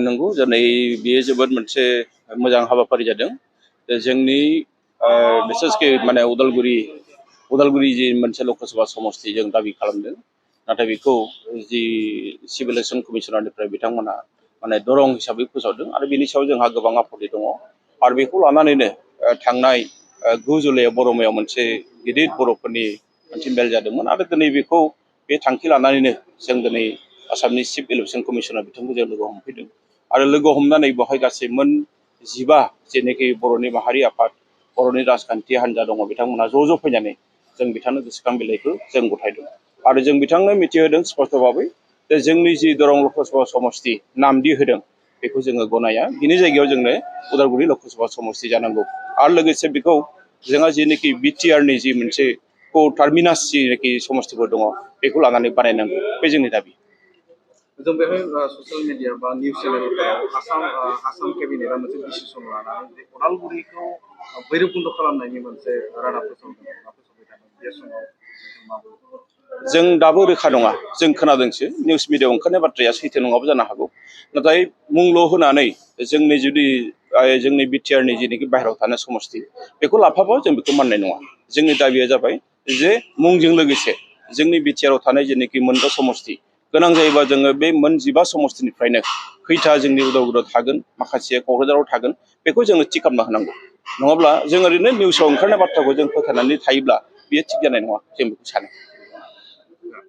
नंगौ दिनै बेयो जोबोद मोनसे मोजां हाबाफारि जादों। जोंनि बिसेसके माने उदालगुरि जि मोनसे लकसभा समस्ति जों दाबि खालामदों, नाथाय बेखौ जि सिभिल इलेक्सन कमिसनारनिफ्राय बिथांमोना माने दरं हिसाबै फोसावदों आरो बेनि सायाव जोंहा गोबां आपत्ति दङ। आरो बेखौ लानानैनो थांनाय 9 जुलाइआव बरमायाव मोनसे गिदिर बर'फोरनि मोनसे मेल जादोंमोन आरो दिनै बेखौ बे थांखि लानानैनो जों दिनै आसामनि चिफ इलेक्सन कमिसनार बिथांखौ जों लोगो हमफैदों आरो लोगो हमनानै बेवहाय गासै मोन 15 जेनोखि बर'नि माहारि आफाद, बर'नि राजखान्थि हान्जा दङ बिथांमोना ज' फैनानै जों बिथांनो गोसोखां बिलाइखौ जों गथायदों आरो जों बिथांनो मिथिहोदों स्पष्ट भाबै जे जोंनि जि दरं लकसभा समस्ति नामदि होदों बेखौ जोङो गनाया, बिनि जायगायाव जोंनो उदालगुरि लकसभा समस्ति जानांगौ आरो लोगोसे बेखौ जोंहा जेनोखि बिटिआरनि जि मोनसे टार्मिनास जेनोखि समस्तिफोर दङ बेखौ लानानै बानायनांगौ, बे जोंनि दाबि। जों बेहाय ससियेल मिडिया बा निउस चेनेलफोराव आसाम केबिनेटआ मोनसे डिसिसन लानानै उदालगुरिखौ भैरबकुन्द खालामनायनि मोनसे रादाब फोसावबाय थादों बे समाव जों दाबो रोखा नङा, जों खोनादोंसो, निउस मिडियाआव ओंखारनाय बाथ्राया सैथो नङाबो जानो हागौ। नाथाय मुंल' होनानै जोंनि जुदि जोंनि बिटिआरनि जेनोखि बाहेरायाव थानाय समस्ति बेखौ लाफाबा जों बेखौ माननाय नङा। जोंनि दाबिया जाबाय जे मुंजों लोगोसे जोंनि बिटिआरआव थानाय जेनोखि मोनबा समस्ति गोनां जायोबा जोङो बे मोन 15 समस्तिनिफ्रायनो खैथा जोंनि उदालगुरियाव थागोन, माखासे क'क्राझाराव थागोन, बेखौ जोङो थि खालामना होनांगौ। नङाब्ला जों ओरैनो निउसाव ओंखारनाय बाथ्राखौ जों फोथायनानै थायोब्ला बेयो थिग जानाय नङा, जों बेखौ सानो।